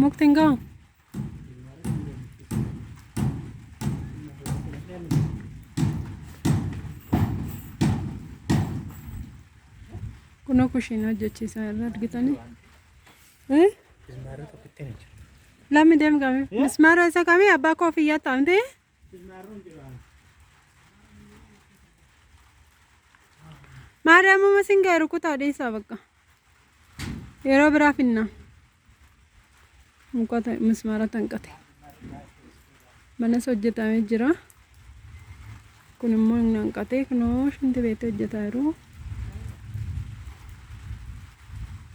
Mukti hin ga'u. Kunoo kushiinaa hojjechiisaa irra argitanii. Eh? Mismaarri tokkittiin hin jiru. Lammi deem qami. Mismaara isa qami abbaa koo fiyyaa ta'amte. Mismaarri hin jiru. Maariyaamuma sin ga'e rukutaa dhiisaa bakka. Yeroo biraa finna. Muka mismaara tanqate. Manas hojjetamee jira. Kun immoo hin hanqate. Kunoo shinti beetti hojjetaa jiru.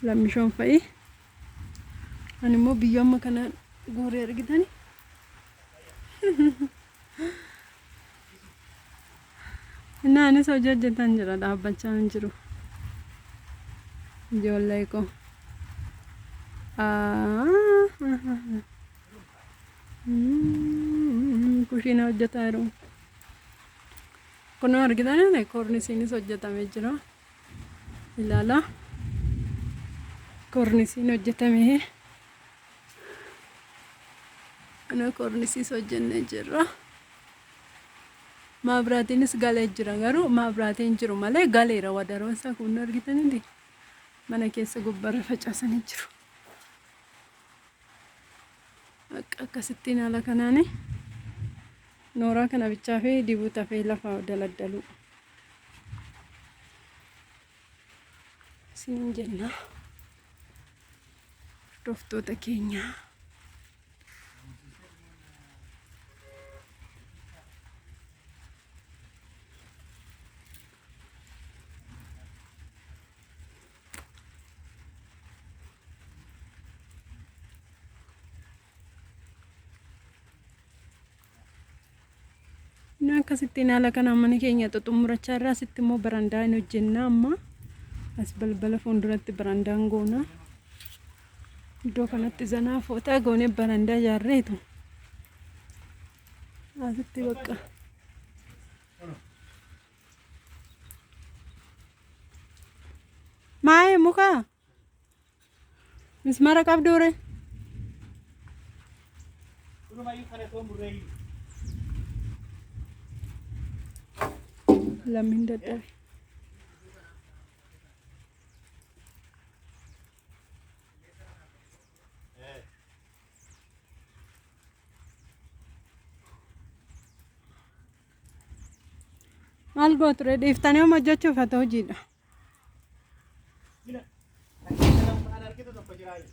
Lammishoon fa'i. Ani immoo biyyoo amma kana guuree argitani. Innaa anis hojii hojjetan jira dhaabbachaa hin jiru. Ijoollee koo. Kushiina hojjetaa jiru. Kunoo argitan koornisiinis hojjetamee jira. Ilaala. Koornisiin hojjetamee. Kunoo koornisiis hojjennee jirra. Maabiraatiinis galee jira garuu maabiraatiin jiru malee galeera wadaroon isaa kun argitaniiti. Mana keessa gubbarra facaasanii jiru. Akka akkasittiin haala kanaani nooraa kana bichaa fi dibuu tafee lafa daladdaluu. Isiniin jenna. Hordoftoota keenya. Inni akkasittiin haala kanaan mana keenya xuxumurachaa irraa asitti immoo barandaa hin hojjenna amma as balbala fuulduratti barandaan goona. Iddoo kanatti zanaa footaa goonee barandaa ijaarreetu asitti bakka. Maayee muka mismara qabduure. Durumayyuu kana too murreeyyu. Lammiin dadhabe. Maal gootu ree dhiiftanii homa hojjechuuf haa ta'u hojiidha. Jira. Kan keessa lama ta'an argitu tokko jiraayu.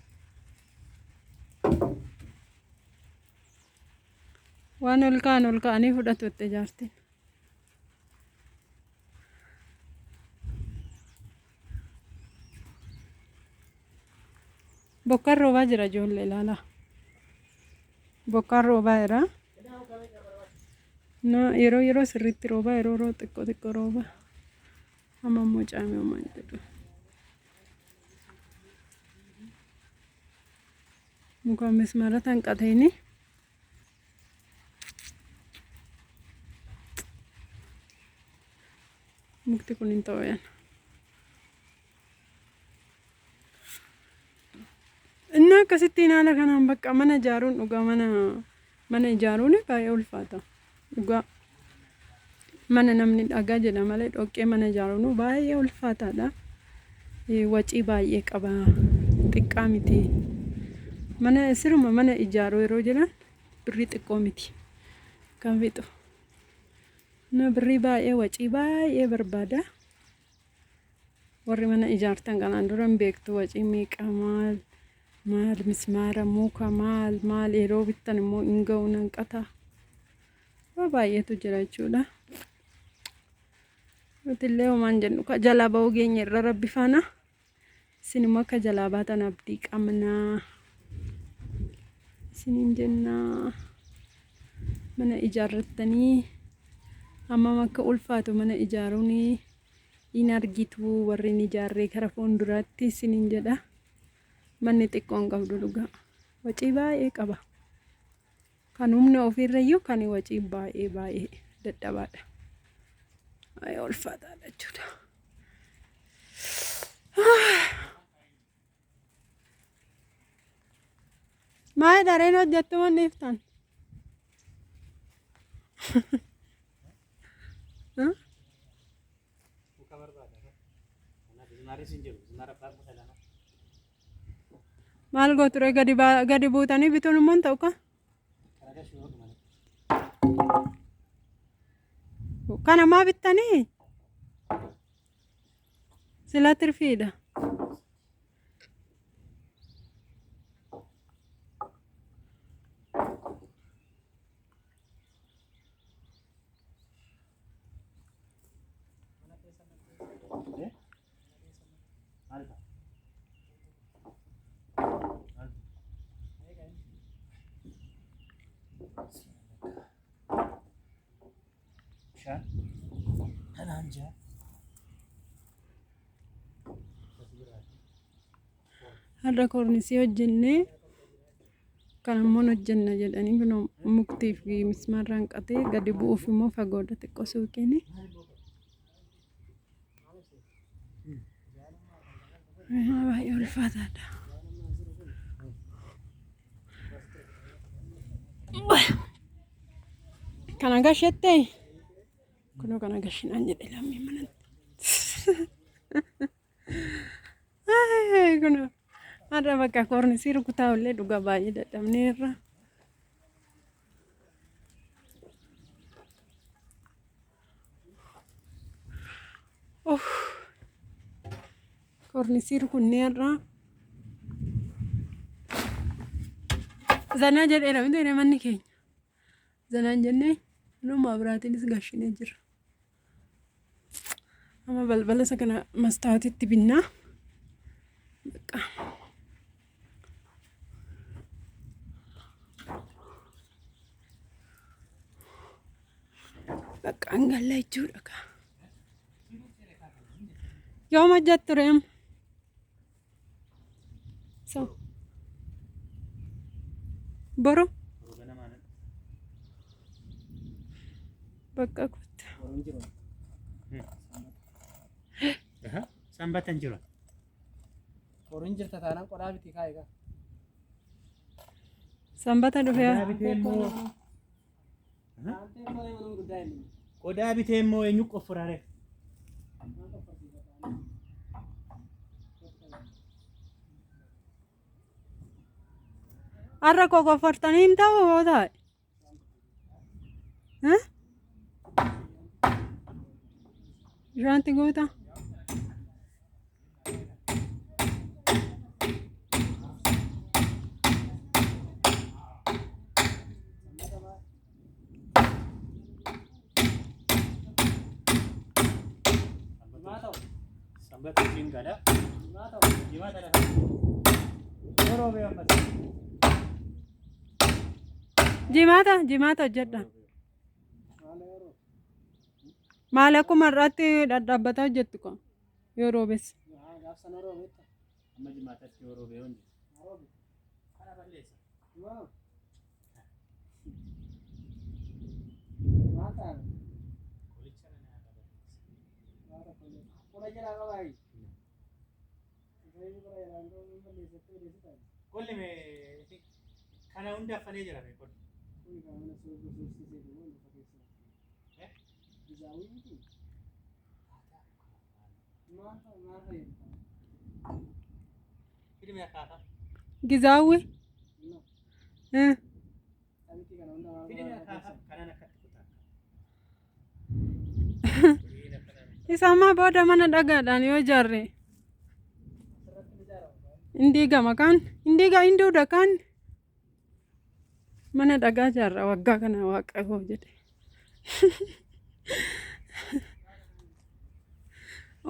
Waan ol ka'an ol ka'anii fudhatu itti ijaartiin. Bokkaan roobaa jira ijoollee ilaalaa. Bokkaan roobaa jira. Na yeroo yeroo sirriitti roobaa yeroo yeroo xiqqoo xiqqoo rooba. Amma immoo caamee homaa hin jedhu. Muka mismaara tanqateeni. Mukti kun hin ta'u yan. Inni akkasittiin haala kanaan bakka mana ijaaruun dhugaa mana mana ijaaruun baay'ee ulfaata. Dhugaa mana namni dhagaa jedha malee dhoqqee mana ijaaruun baay'ee ulfaataadha. Wacii baay'ee qaba. Xiqqaa miti. Mana siruma mana ijaaruu yeroo jedhan birrii xiqqoo miti kan fixu. Na birrii baay'ee wacii baay'ee barbaada. Warri mana ijaartan kanaan dura hin beektu wacii meeqa maal maal mismaara muka maal maal yeroo bittan immoo hin ga'u nan qata. Waa baay'eetu jira jechuudha. Nuti illee homaan jennu ka jalaa ba'uu geenye irra rabbi faana. Isin immoo akka jalaa baatan abdii qabna. Isiniin jenna mana ijaarrattanii hammam akka ulfaatu mana ijaaruun in argitu warri hin ijaarree kara fuulduraatti isiniin jedha. Manni xiqqoon qabdu dhugaa. Wacii baay'ee qaba. Kan humna ofiirrayyuu kan wacii baay'ee baay'ee dadhabaadha. Baay'ee ulfaataadha jechuudha. Maal dareen hojjettu manni iftaan? Muka barbaada. Kanaaf mismaaris hin jiru. Mismaara abbaan 12. Maal gootu ree gadi buutanii bituun immoo hin ta'u ka? Kana gashuu yoo dhumane. Kana maa bittanii? Sila tirfiidha. Maal ta'a? Maal? Bishaan. Kanaan jira. Har'a koornisii hojjennee kan immoo hojjenna jedhanii kunoo muktii fi mismaarra hanqatee gadi bu'uuf immoo fagoodha xiqqoo suuqiin. Baay'ee ulfaataadha. Kana gashettee kunoo kana gashinaan jedhe lammii manatti. Kunoo har'a bakka koornisii rukutaa illee dhugaa baay'ee dadhabneerra. Uff. Koornisii rukunneerra. Zanaa jedheera miti manni keenya. Zanaan jennee numa biraatiinis gashinee jira. Amma balbala isa kana mastaawatitti binnaa. Bakka. Bakka hangalla jechuudha kaa. Yoom hojjettu reem? So. Boru Boru ganamaa nan. Bakka kottu. Sanbata hin jiru. Boru hin jirta taanaan qodaa biti kaa'e gaa. Sanbata dhufee. Qodaa bitee immoo Saantee immoo mana guddaa inni. Qodaa bitee immoo eenyu qoffuraare? Har'a koo qoffortanii hin ta'u hoo taa'e? Eh? Bishaanti guutaa? Sanbata hojiin gala. Jimaata lafa. Yeroo bee ammas. Jimaata jimaata hojjedha. Maal akkuma har'aatti dhadhaabbataa hojjettu koo yoo roobes. Amma jimaatatti yeroo bee hundi. Kana balleessa. Qoricha kana balleessa. Qolli mee kana hunda affanee jira mee qolli. Eh? Fidi mee akaakaa. Gizaawwi. Eh. Fidi mee akaakaa. Kanaan akkatti kutaa. Isa ammaa booda mana dhagaadhaan yoo ijaarre hin diigama kaan hin diiga hin duuda kaan mana dhagaa ijaarra waggaa kana waaqayyoo jedhe.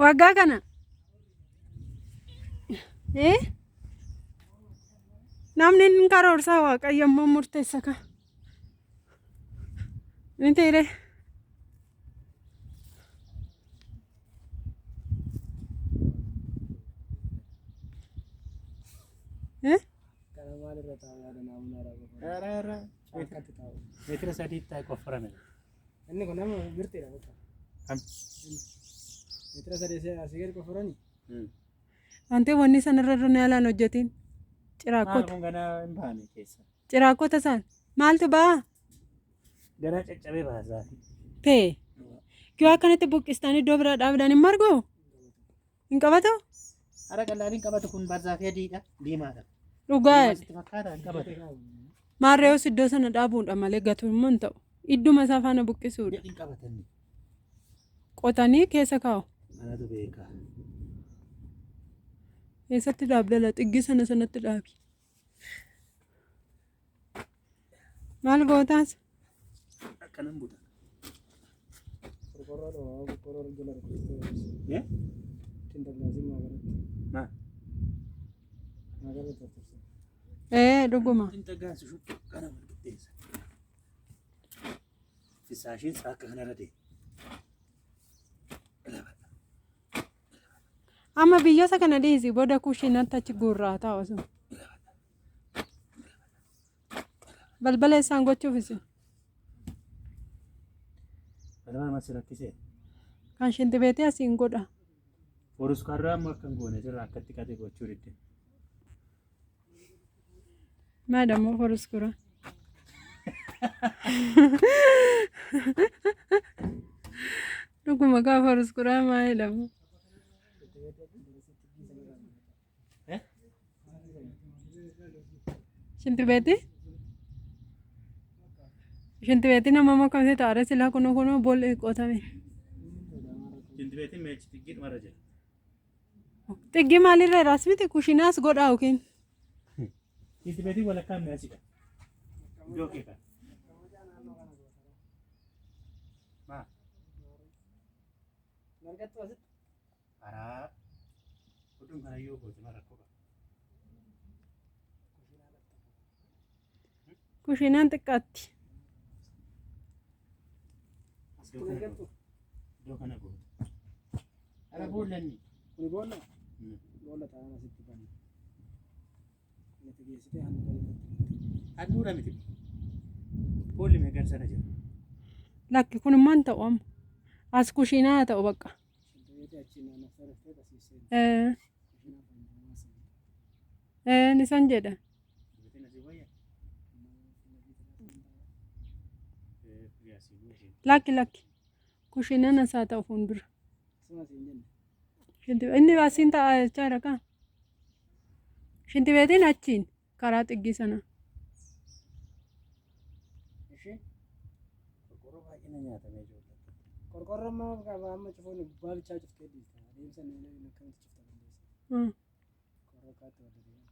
Waggaa kana. Eh? Namni hin karoorsaa waaqayyo immoo murteessa ka. Ni ta'e. Eh? Kana maalirra taa'u yaada naamunaa raawwatu. Ara ara. Caakkatti taa'u. Meetira 3 taa'e qofforame. Inni kun nama mirxiidha bakka. Kam? Meetira 3 asii gadi qofforani. Ante wanni sanarra irra yaalaan hojjetiin. Maal Ciraakkota. kun ganaa hin baane keessa. Ciraakkota isaan. Maaltu ba'a? Ganaa caccabee baasaati. Pee. Yoo akkanatti buqqistan iddoo biraa dhaabdan hin margu? Hin qabatu? Hara qallaaliin qabatu kun barzaafii adiidha. Diimaadha. Dhugaa. Diimaa sitti fakkaata hin qabatu. Maarreewus iddoo sana dhaabuudha malee gatu immoo hin ta'u. Idduma isaa faana buqqisuudha. Jedhin qabatanii. Qotanii keessa kaa'u. Anatu beeka. Eessatti dhaabdala? Xiggi sana sanatti dhaabi. Maal gootaas? Akkanan buta. Qorqorroo dhawaa qorqorroo jala rukuttee Eh? ittiin daldaasin maagalatti. Maal? Maagalatti tortorsa. Ee dhuguma. Xinxaggaansi shubbuu kana wal qixxeessa. Fisaashiin akka kanarra deema. Amma biyyoota kana dhiisi booda kushiinatti achi guurraa taa'u sun. Balbala isaan gochuuf isin. Balbala mas rakkisee. Kan shinti beetee asiin godha. Forus karraa ammoo akka hin goone sirraa akkatti qate gochuu didde. Maal ammoo forus kura. Dhuguma kaa forus kuraa maa jedhamu. Eh? Shinti beetii? Shinti beetii nama makkamte taa'ee silaa kunoo kunoo bool'ee qotame. Shinti beetiin meechi xiqqii dhumarra jira. Xiggii maalirra jira? As miti kushinaas godhaa yookiin. Shinti beetiin walakkaa mi'aasidha. Iddoo kee kana. Maal? Margattu asitti. Karaa oduun kana yoo goote maal rakkoo qaba? Kushinaan xiqqaatti. Iddoo kana goote. Iddoo kana goote. Ara boollanni. Kuni boolla? Boolla taa'an asitti banna. Itti geessitee handhuura irratti. Handhuura miti. Boolli meeqan sana jira. Lakki kun immoo hin ta'u amma. As kushinaa haa ta'u bakka. Shinti beetii achi naannoftee dhuftee qasiissee. Ee Kushinaa fayyadamaa seena. ee nisan jedha. Beetiin asii wayya. Asii wayya. Lakki lakki. Kushinaan as haa ta'u fuuldura. Asuma siin jenne. Shinti inni asiin ta'a jechaadha kaa. Shinti beetiin achiin karaa xiggii sana. Ishee Qorqorroo baay'ina nyaatamee ijoollee. qorqorroo amma qaba amma cufuun gubbaa bichaa cuftee dhiista. Adeemsa inni akkamitti cufta dandeessa. Qorqorroo kaatti wal deema.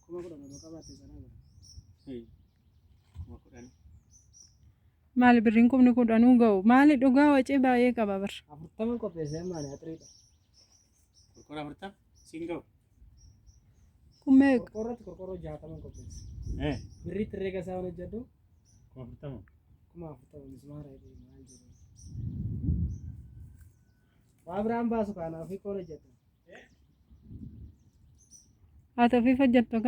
10,000 odoo qabaatte sanaa godha. 10,000. Maali birriin 10,000 ga'u? Maali dhugaa wacee baay'ee qaba bar. 40 qopheessee maali axiriidha. Qorqorroo 40 siin ga'u. Kun meeqa? Qorqorrootti qorqorroo 60 qopheesse. Eh. Birriitti herreega isaa waan hojjedhu 40,000. 40,000 mismaara hidhee maal jedhu. Waa biraan baasu kanaaf qoon hojjedha. Haa ta'u ofiif hojjettu.